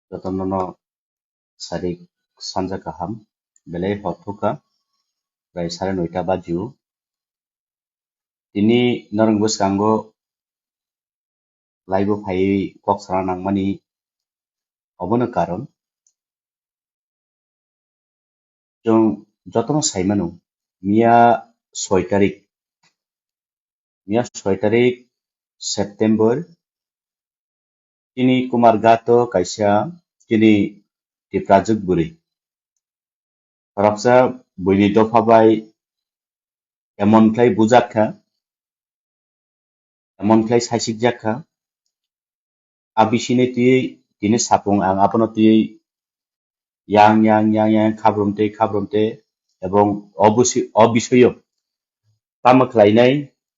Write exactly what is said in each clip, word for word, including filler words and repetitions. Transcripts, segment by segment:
Jotono no sarik sanja kaham, belai hor thukha, prai sare noita bajio. Tini norok bwskango live o phaiwi kok sana nangmani obono karon. Chwng jotono sai mano, miya soi tarik, miya soi tarik September, chini Kumarghat o kaisa chini Tiprajwk bwrwi. Khoroksa buini dopha bai emon khlai bujak kha, emon khlai saisikjak kha. A bisini twiwi tini sapung ang abono twiwi yang, yang, yang, yang, khabrum tei, khabrum tei, ebong o busi-, o bisoyo tamo khlainai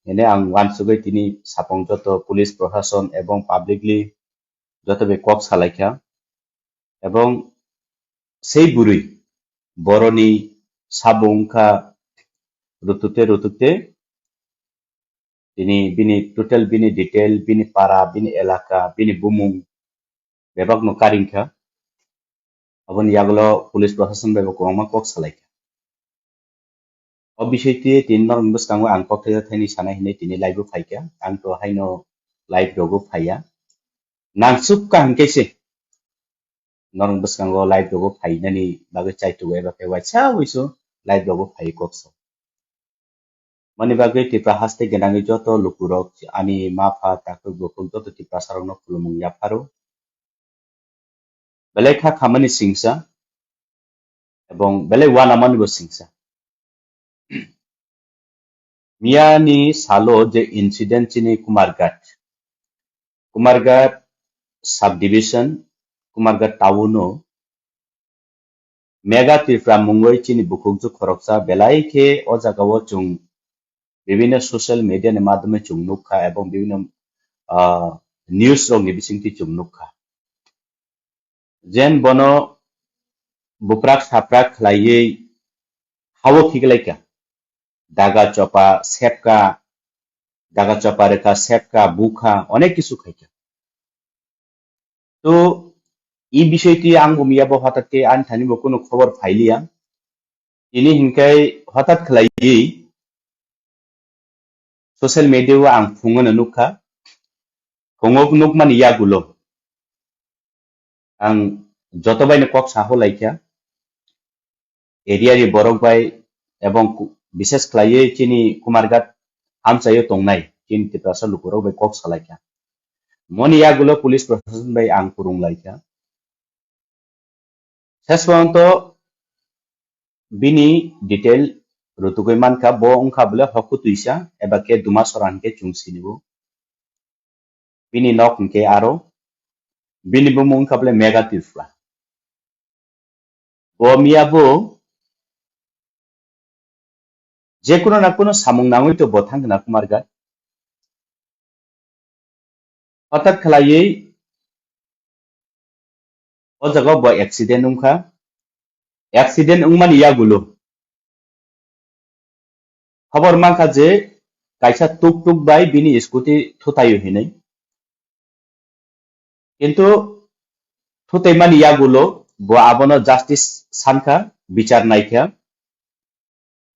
hwnwi ang uansugwi tini sapung joto police proshashan ebong publicly joto bai kok salaikha. Ebong sei bwrwi boroni sabo wngkha rutukte rutukte, tini bini total bini detail, bini para, bini elaka, bini bumung bebakno karingkha. Aboni yagulo police proshashan bai bo kwbangma kok salaikha. O bisoi twi tini norokni bwskango ang kok thaisa thaini sana hinwi tini live o phaikha. Ang to haino live rogo phaiya. Nangsuk kaham khe se norokni bwskango live rogo phainani bagwi chaitugo eba khe waisa wuisu live rogo phai kok sa. Mani bagwi Tripura haste gwnangwi joto lukurok ani ma pha takhuk bukhuk joto Tiprasarokno khulumung yapharo. Belai kha khamani singsa ebong belai uanamani bo singsa. Miyani salo je incident chini Kumarghat, Kumarghat subdivision, Kumarghat town o Mega Tripura mungwi chini bukhukjwk khoroksa belai khe o jagao chwng bibhinno social media ni madhyome chwng nukha ebong bibhinno, ah, news rokni bisingtwi chwng nukha. Jen bono buprak saprak khlaiwi hao khiklaikha. Daga chopa sepka, daga chopa rwkha, sepka, bukha, onek kisu khaikha. To, i bisoi twi ang bo miya bo hothat khe ani thani bo kunu khobor phailiya. Tini hinkhai hothat khlaiwi social media o ang phungo no nukha. Phungo nukmani yagulo ang joto bai no kok saho laikha. Area ni borok bai ebong ku-, bishes khlaiwi chini Kumarghat amchaio tongnai chini Tiprasa lukurok bai kok salaikha. Moni yagulo police proshashan bai ang kwrwng laikha. Ses porjonto bini detail rutugwi mankha, bo wngkha bole hokhu twisa eba khe duma sora hinkhe chwng sinibo. Bini nok hinkhe aro, bini bumung wngkha bole Mega Tripura. Bo miya bo je kuno na kuno samung nangwi to bo thang na Kumarghat. Hothat khlaiwi o jaga bo accident wngkha. Accident wngmani yagulo khobor mankha je kaisa tuk tuk bai bini scooty thutaio hinwi. Kintu thutaimani yagulo bo abono justice sankha, bichar naikha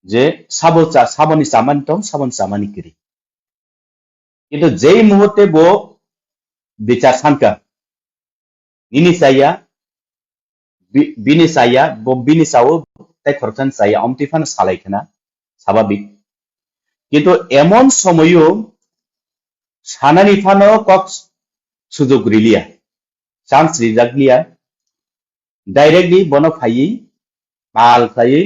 je sabo cha-, saboni chamani tong, saboni chamani kwrwi. Kintu jei muhurte bo bichar sankha, nini chaya, bi-, bini chaya, bo bini chao, tei khoroksani chaya, omtwi phano salai khna, sababik. Kintu emon somoyo sanani phano kok sujok riliya, chance rijak liya, directly bono phaiwi, pal khlaiwi,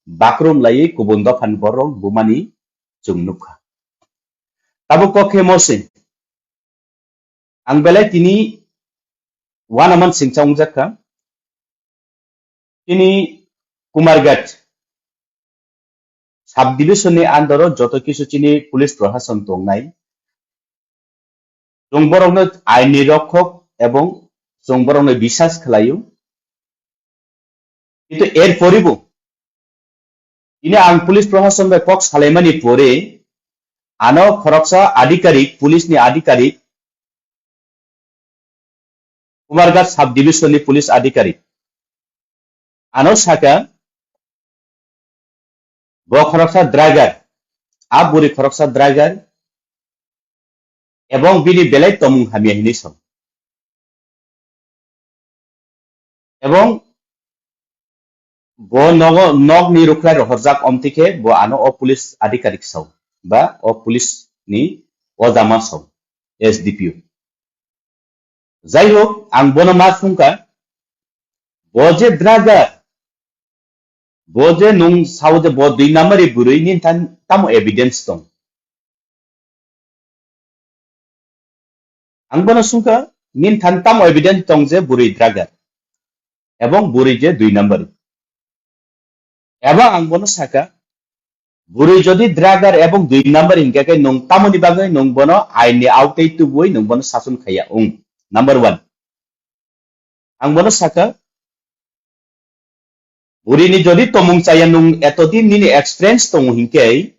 bakrum laiwi, kubun dophani borok bumani chwng nukha. Tabuk kok khe mo se. Ang belai tini uanaman singcha wngjak kha. Chini Kumarghat subdivision ni under o joto kisu chini police proshashan tongnai. Chwng borokno aini rokhok ebong chwng borokno bisas khlaio. Kintu er poribo tini ang police proshashan bai kok salaimani pore ano khoroksa adhikarik, police ni adhikarik Kumarghat sub division ni police adhikarik ano saka, bo khoroksa driver, a bwrwi khoroksa driver, ebong bini belai tomung hamya hinwi sao. Ebong bo nogo, nokni rukhlai rohorjak omtwi khe bo ano o police adhikarik sao, ba o police ni ojama sao, S D P O. Jai hok, ang bono ma sungkha, bo je driver, bo je nung sao je bo dui number ni bwrwi, nini than tamo evidence tong? Ang bono sungkha, nini than tamo evidence tong je bwrwi driver ebong bwrwi je dui number? Ebong ang bono saka, bwrwi jodi driver ebong dui number hinkhe khe nung tamoni bagwi nung bono ain ni aotai tubui nung bono sason khaiya ung? Number one. Ang bono saka, bwrwi ni jodi tomung chaya nung etodin nini experience tongo hinkhe,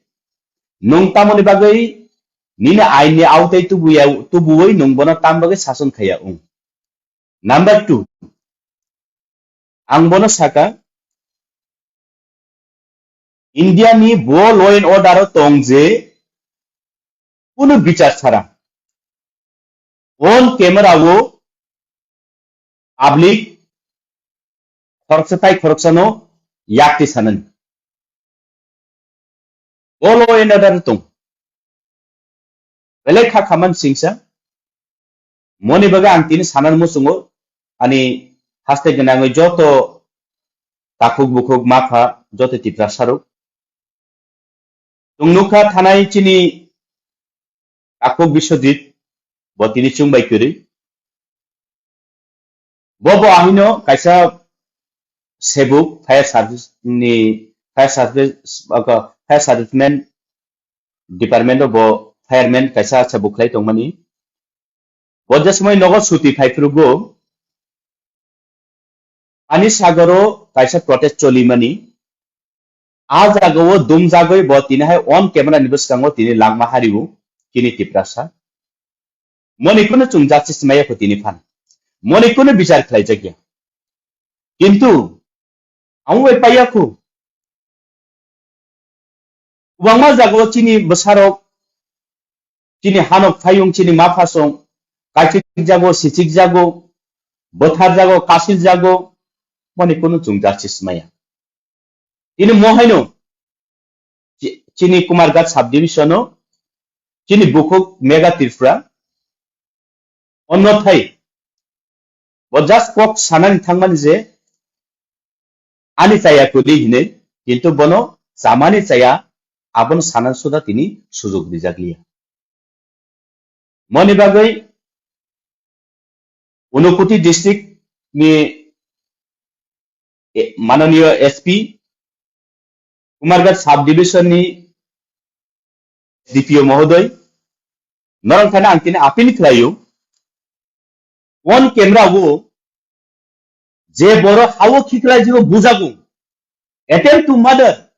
nung tamoni bagwi nini ain ni aotai tubuya, tubuwi nung bono tam bagwi sason khaiya ung? Number two, ang bono saka, India ni bo law and order o tong je kunu bichar chara on camera o public khoroksa tai khoroksano yakti sanani. Bo law and order tong. Belai kha khaman singsa. Moni bagwi ang tini sanan muchungo, ani haste gwnangwi joto takhuk bukhuk mapha joto Tiprasa rok. Chwng nukha thanai chini takhuk Biswajit, bo tini chwng bai kwrwi. Bo bo ahino kaisa sebuk fire service ni, fire service, aka, fire serviceman department o bo fireman kaisa sebuk khlai tongmani. Bo je somoi nogo suti phai phrugo, ani sagoro kaisa protest choli mani. A jagao dumjagwi bo tini hai on camera ni bwskango tini langma hario chini Tiprasa. Moni kunu chwng justice maya kho tini phan. Moni kunu bichar khlai jakya. Kintu amo bai paiya kho. Kwbangma jagao chini bwsarok, chini hanok phayung, chini maphasong, kaichik jago, sichik jago, bwthar jago, kasil jago, moni kunu chwng justice maya. Tini mo haino chi-, chini Kumarghat subdivision o, chini bukhuk Mega Tripura, onnothai bo just kok sanani thangmani je ani chaya kwrwi hinwi, kintu bono chamani chaya, abono sanan suda tini sujok rijak liya. Moni bagwi Unakoti district ni, eh, mananiyo S P, Kumarghat sub division ni D P O mohodoy, norok thani ang tini appeal khlaio, on camera o je borok hao khiklai jibo bujago, attempt to murder,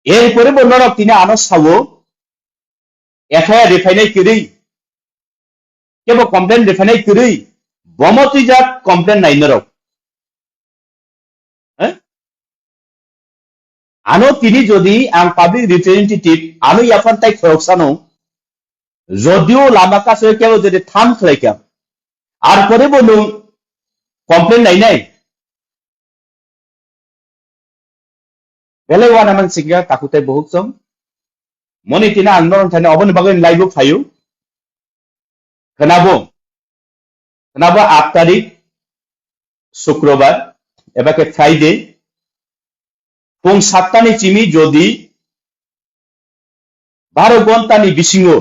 erpore bo norok tini ano sao, F I R rephainai kwrwi, kebo complaint rephainai kwrwi, bomo twijak complaint nai norok. Eh? Ano tini jodi ang public representative, ano yaphan tai khoroksano, jodio lama kaso kebo jodi tham khlaikha, ar pore bo nwng complaint nainai. Belai wana man sikya takhuk tai bukhuk song. Moni tini ang norok thani oboni bagwi live o phaio. Khnabo, khnabo aat tarik Sukrobar eba khe Friday, phung satta ni chimi jodi baro ghonta ni bisingo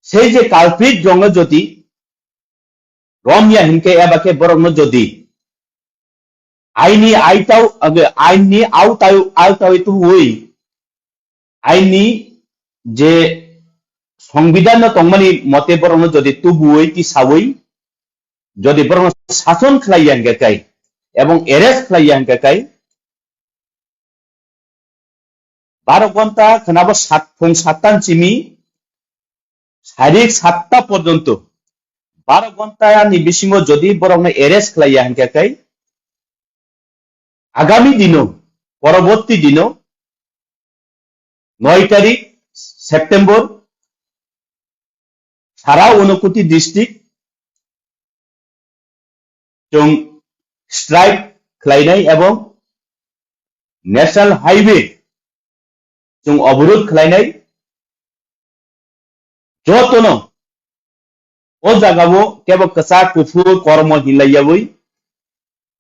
sei je culprit rokno jodi romya hinkhe eba khe borokno jodi aini aitao, age, aini autao, autao tubuwi, aini je songbidan no tongmani mote borokno jodi tubuwi tisawi, jodi borokno sason khlaiya hinkhe kai, ebong arrest khlaiya hinkhe kai, baro ghonta khnabo sat, phung satta ni chimi sairik satta porjonto baro ghonta ni bisingo jodi borokno arrest khlaiya hinkhe kai, agami dino, poroborti dino, noi tarik September, sara Unakoti district chwng strike khlainai ebong National Highway chwng oborod khlainai. Jotono o jagao kebo kwchak kuphur kormo hinlaiyawi,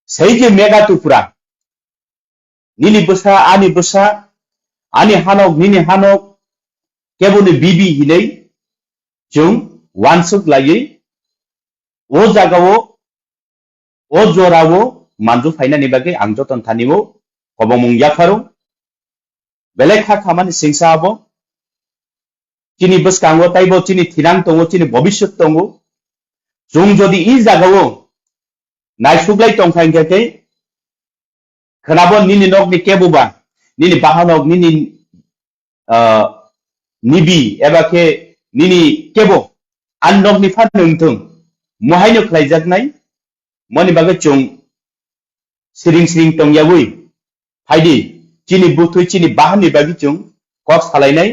sei je mega tupra, nini bwsa, ani bwsa, ani hanok, nini hanok, keboni bibi hinwi chwng uansuk laiwi, o jagao, o jorao manju phainani bagwi ang joton thanio kobongmung yapharo. Belai kha khamani singsa abo. Chini bwskango taibo chini thinang tongo, chini bobiswt tongo. Chwng jodi i jagao naisuglai tongkha hinkhe khe, khwnabo nini nokni kebo ba, nini bahanok, nini, ah, nibi eba khe nini kebo ani nokni phan wngthung, mohaino khlaijaknai, moni bagwi chwng siring siring tongyawi phaidi, chini bwthwi chini bahanni bagwi chwng kok salainai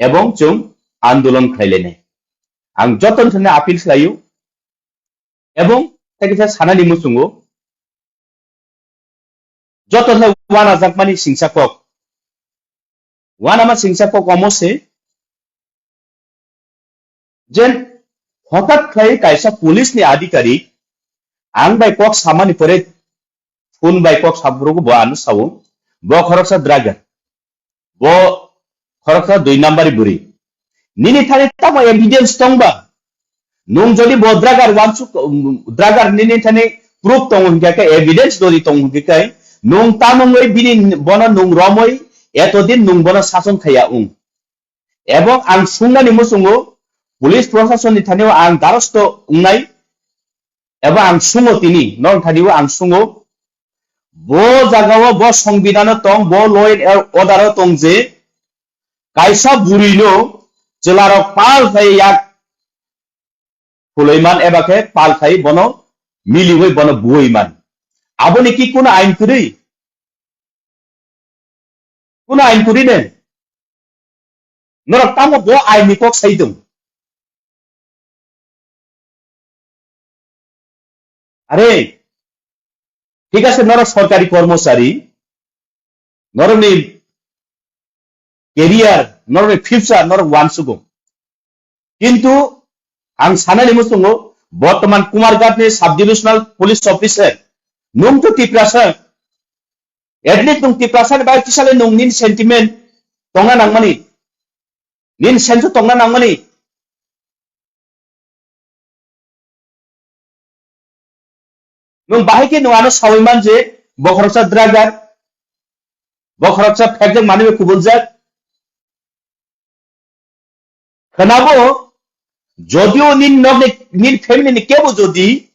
ebong chwng andolon khlailainai. Ang joton thani appeal khlaio ebong tei kisa sanani muchungo joto khe wanajakmani singsa kok. Wanama singsa kok omo se, jen hotat khlai kaisa police ni adhikarik ang bai kok samani pore phone bai kok saphuru bo ano sao, bo khoroksa drugger, bo khoroksa dui number bwrwi. Nini thani tamo evidence tongba? Nung jodi bo drugger wansuk, drugger nini thani proof tongo hinkhe khe, evidence jodi tongo hinkhe khe, nung tamungwi bini bono nung romwi etodin nung bono sason khaiya wng. Ebong ang sungnani muchungo police proshasonni thanio ang darosto wngnai, ebong ang sungo tini, norok thanio ang sungo, bo jagao bo songbidano tong, bo law and order-o tong je, kaisa bwrwino chwlarok pal khai yak khuloi man eba khe pal khai bono miliwi bono buwi man. Aboni ki kuno ain kwrwi? Kuno ain kwrwi ne? Norok tamo bo ain ni kok sai tong? Are, thik ase, norok sorkari kormochari, norokni career, norokni future, norok wansugo. Kintu ang sanani muchungo, bortoman Kumarghat ni sub divisional police officer, nung to Tiprasa, at least nung Tiprasa ni bai kisale nung nini sentiment tongna nangmani, nini sense tongna nangmani. Nwng bahai khe nwng ano sawi man je bo khoroksa drugger, bo khoroksa phekjak manwi kubuljak. Khwnabo, jodio nini nokni, nini family ni kebo jodi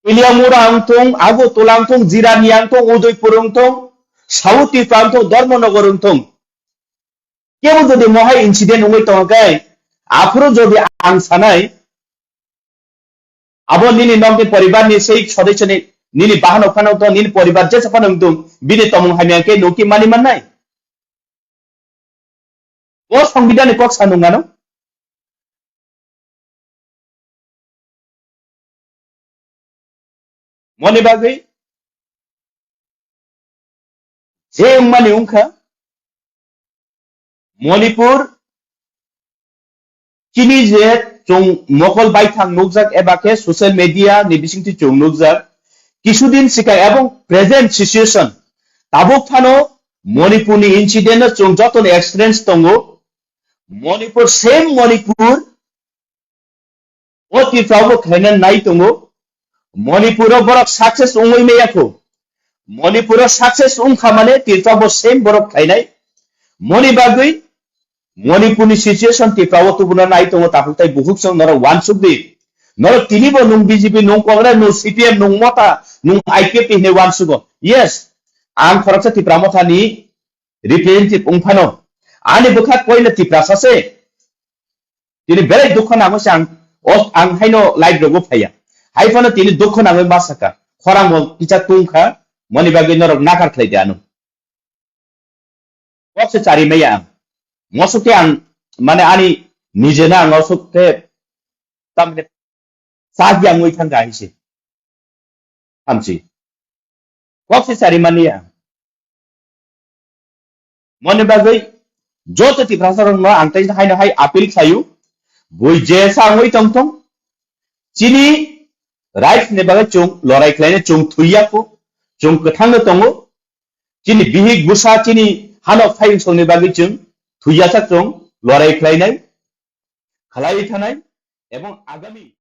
Iliamura wngthung, Agartala wngthung, Jirania wngthung, Udaipur wngthung, South Tripura wngthung, Dharmanagar wngthung. Kebo jodi mohai incident wngwi tongo khe, aphuru jodi ang sanai, abo nini nokni poribar ni sei sodosyoni, nini bahanok phano wngthung, nini poribar jesa phano wngthung, bini tomung hamya khe nwng ki mani mannai? O songbidani kok sa nung ano? Moni bagwi je wngmani wngkha, Manipur chini je chwng mokol baithang nukjak eba khe social media ni bisingtwi chwng nukjak, kisudin sikang ebong present situation tabuk phano Manipur ni incident no chwng joto ni experience tongo. Manipur, same Manipur, o Tripura bo khaina nai tongo. Manipur o borok success wngwi maya kho. Manipur o success wngkha mane Tripura bo same borok khainai. Moni bagwi Manipur ni situation Tripura o tubuna nai tongo, takhuk tai bukhuk song norok wansuk di. Norok tini bo nung B J P, nung Congress, nung C P M, nung Motha, nung I P F T hinwi wansugo. Yes, ang khoroksa Tripura Motha ni representative wng phano, ani bwkha koino Tiprasa se. Tini belai dukho nangwi se ang, o, ang haino live rogo phaiya. Hai phano tini dukho nangwi ma saka. Khorang bo kisa tungkha, moni bagwi norok nakar khlai di ano. Kok se chari maya ang. Mosok ke ang, mane ani nije na ang osok ke, tamne sah yang wi thang ga hise. Hamsi. Kok se chari mani ang. Moni bagwi joto Tiprasa rok no ang tai haino hai appeal khlaio. Bui je sa wngwi tong tong. Chini rights ni bagwi chung lorai khlaina chung thuiya ko. Chung kwthang no tongo. Chini bihik busa chini hano phai song ni bagwi chung thuiya sa chung lorai khlainai. Khlai thanai. Ebong agami